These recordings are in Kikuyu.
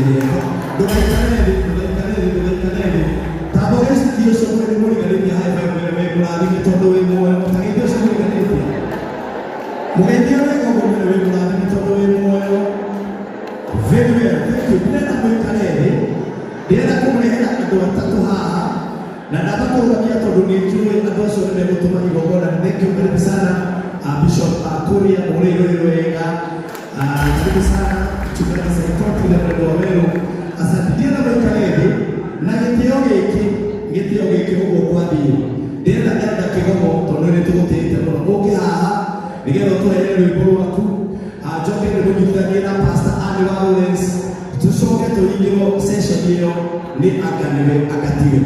Ndũgaikare thĩ, ndũgaikare thĩ, ndũgaikare thĩ. Tamba ũgĩcikia ũcio mwene mũriganĩtie high five mwene wĩ mũrathime tondũ wĩ muoyo. Ta gĩthĩ ũcio mũriganĩtie. Mũgeithie wega ũguo mwene wĩ mũrathime tondũ wĩ muoyo. Very well, thank you. Ndĩrenda mũikare thĩ. Ndĩrenda kũmũrehera andũ atatũ haha na ndamba kũrũgamia tondũ nĩ njũĩ andũ acio nĩ megũtũma igongona. Thank you, karibu sana Bishop Kuria mũrĩrĩ wega. Karibu sana mchungaji Saitoti na mwendo wa Meru. Asante. Ndĩrenda mũikare thĩ na gĩtĩo gĩkĩ, gĩtĩo gĩkĩ ũguo kwathiĩ. Ndĩrenda Elda Kĩgomo tondũ nĩ tũgũtĩĩte mũno ũke haha nĩgetha ũtũrehere rwĩmbo rwaku. Njoke ndĩmũnyitithanie na Pastor Anne wa Lawrence tucoke tũringĩrwo session ĩyo nĩ anga nĩwe anga tiwe.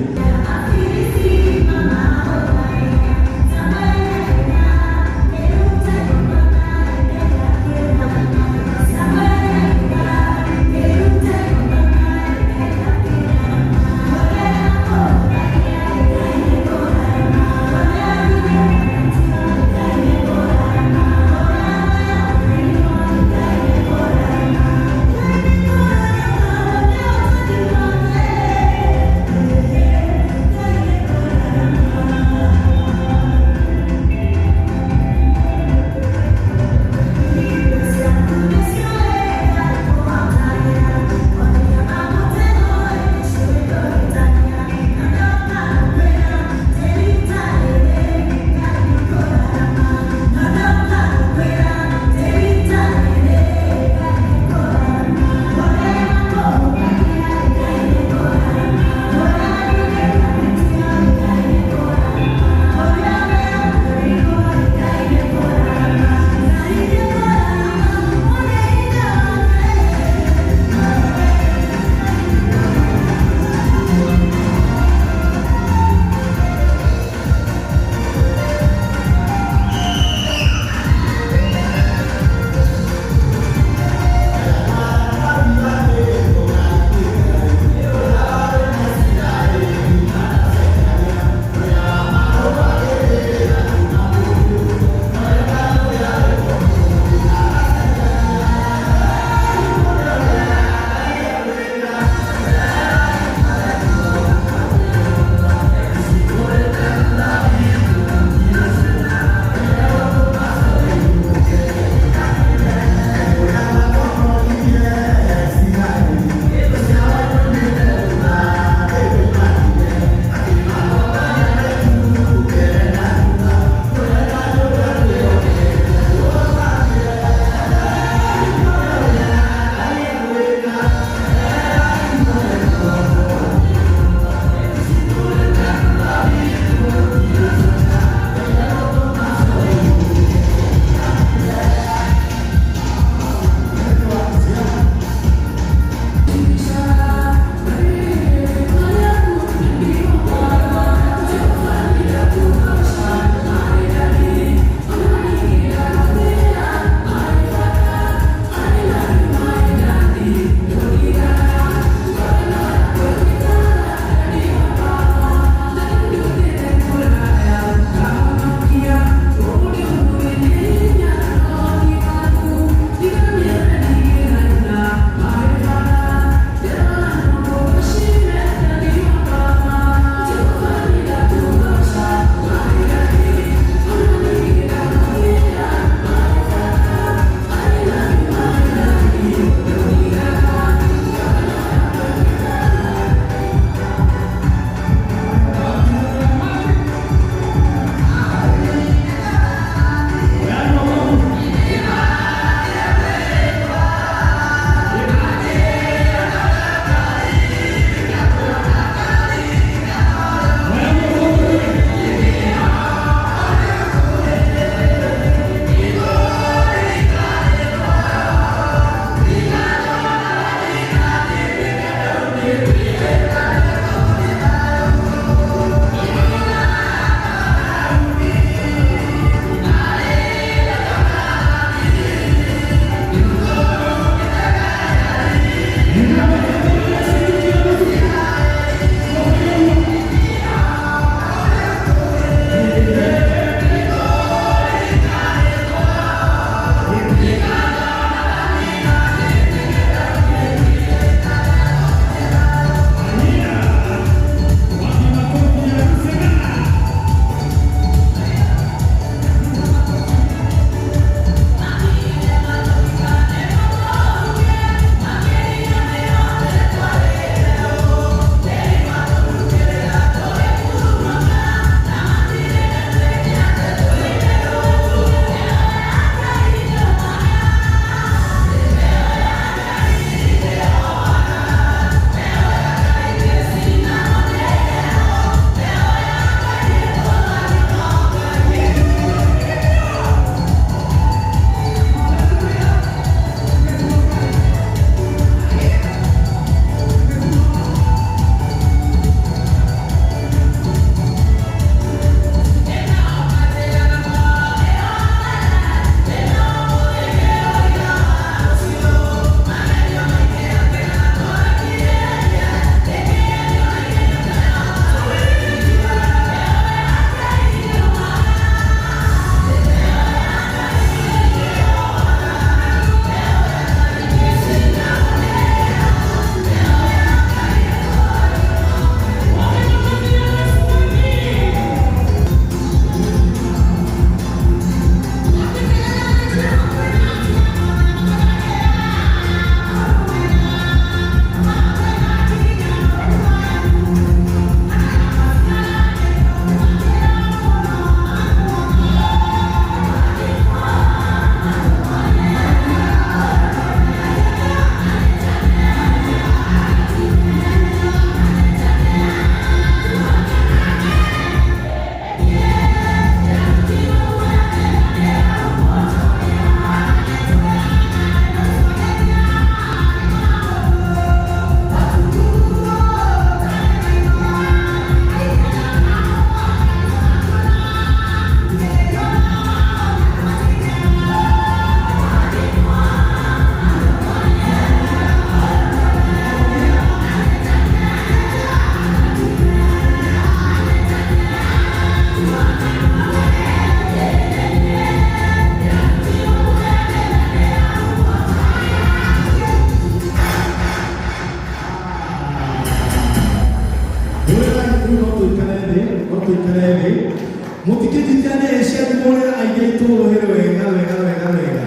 Mũkĩnjitania cianyu mũrĩra aingĩ aitũ rũhĩ wega wega wega wega.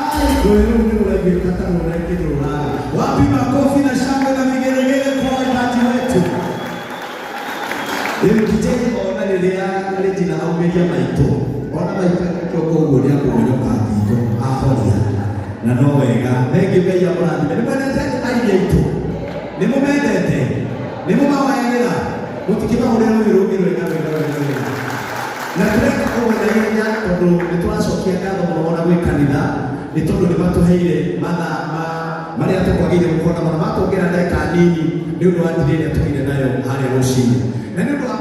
Ai, rũhĩ rũu nĩ rũraiguĩka ta rũrekĩrwo rũraga. Wapi makofi na shangwe na vigelegele kwa waimbaji wetu? Rĩu DJ ona rĩrĩa Regina aumĩria maitũ, ona maitũ kĩoko ũguo nĩ akũmonyoka ngingo ahoria. Na no wega. Thengiũ Ngai amũrathime. Nĩ mwendete aini aitũ? Nĩ mũmendete? Nĩ mũmahoyagĩra? Mũtikĩmahũrĩra rũhĩ rũngĩ rwega wega wega wega. Na tũreka ũguo na ihenya tondũ nĩ tũracokia ngatho mũno ona gwĩ kanitha nĩ tondũ nĩ matũheire mathaa ma marĩa tũkwagĩrĩire gũkorwo namo na matuongerera ndagĩka nini nĩ ũndũ wa ndire ĩrĩa tũgĩire nayo harĩa rũcinĩ. Na nĩ ũndũ wa